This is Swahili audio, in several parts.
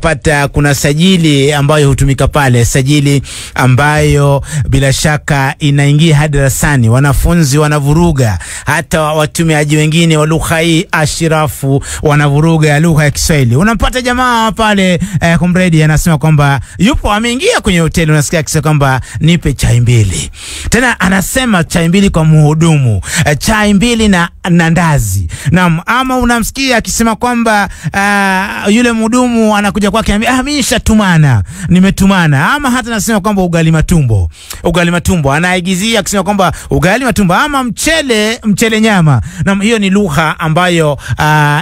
Pata kuna sajili ambayo hutumika pale, sajili ambayo bila shaka inaingia hadi darasani, wanafunzi wanavuruga, hata watumiaji wengine wa lugha hii ashirafu wanavuruga lugha ya Kiswahili. Unampata jamaa pale komredi anasema kwamba yupo ameingia kwenye hoteli, unasikia akisema kwamba nipe chai mbili, tena anasema chai mbili kwa mhudumu, chai mbili na ndazi. Naam, ama unamsikia akisema kwamba yule mhudumu anakuja kwake anambia, mimi nishatumana, nimetumana. Ama hata anasema kwamba ugali matumbo, ugali matumbo, anaigizia akisema kwamba ugali matumbo ama mchele, mchele nyama. Naam, hiyo ni lugha ambayo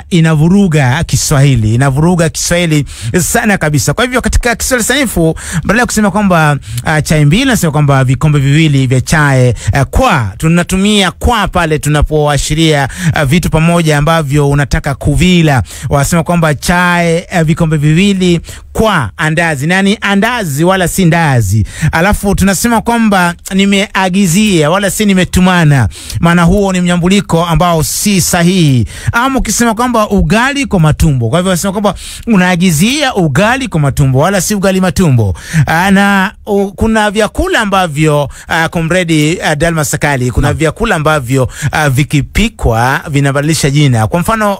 inavuruga Kiswahili, inavuruga Kiswahili sana kabisa. Kwa hivyo katika Kiswahili sanifu, badala ya kusema kwamba chai mbili, nasema kwamba vikombe viwili vya chai. Kwa tunatumia kwa pale tunapoashiria vitu pamoja ambavyo unataka kuvila. Wasema kwamba chai vikombe viwili kwa andazi, nani andazi wala si ndazi. Alafu tunasema kwamba nimeagizia wala si nimetumana, maana huo ni mnyambuliko ambao si sahihi. Ama ukisema kwamba ugali kwa matumbo, kwa hivyo wasema kwamba unaagizia ugali kwa matumbo wala si ugali matumbo. Na kuna vyakula ambavyo komredi Dalmas Sakali, kuna vyakula ambavyo vikipikwa vinabadilisha jina. Kwa mfano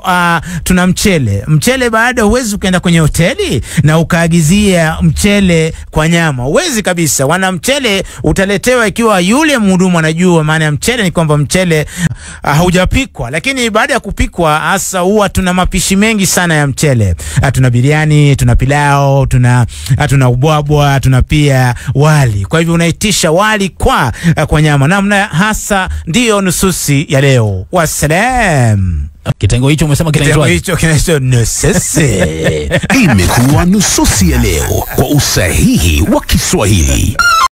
tuna mchele. Mchele baada, huwezi ukaenda kwenye hoteli na ukaagizia mchele kwa nyama, huwezi kabisa. Wana mchele utaletewa ikiwa yule mhudumu anajua maana ya mchele ni kwamba mchele haujapikwa. Lakini baada ya kupikwa hasa huwa tuna mapishi mengi sana ya mchele. Tuna biriani, tuna pilao, tuna ubwabwa, tuna pia wali. Kwa hivyo unaitisha wali kwa nyama. Namna hasa ndiyo nususi ya leo. Wassalam. Kitengo hicho umesema kitengo kinaitwa hicho kinaitwa nususi. Imekuwa nususi ya leo kwa usahihi wa Kiswahili.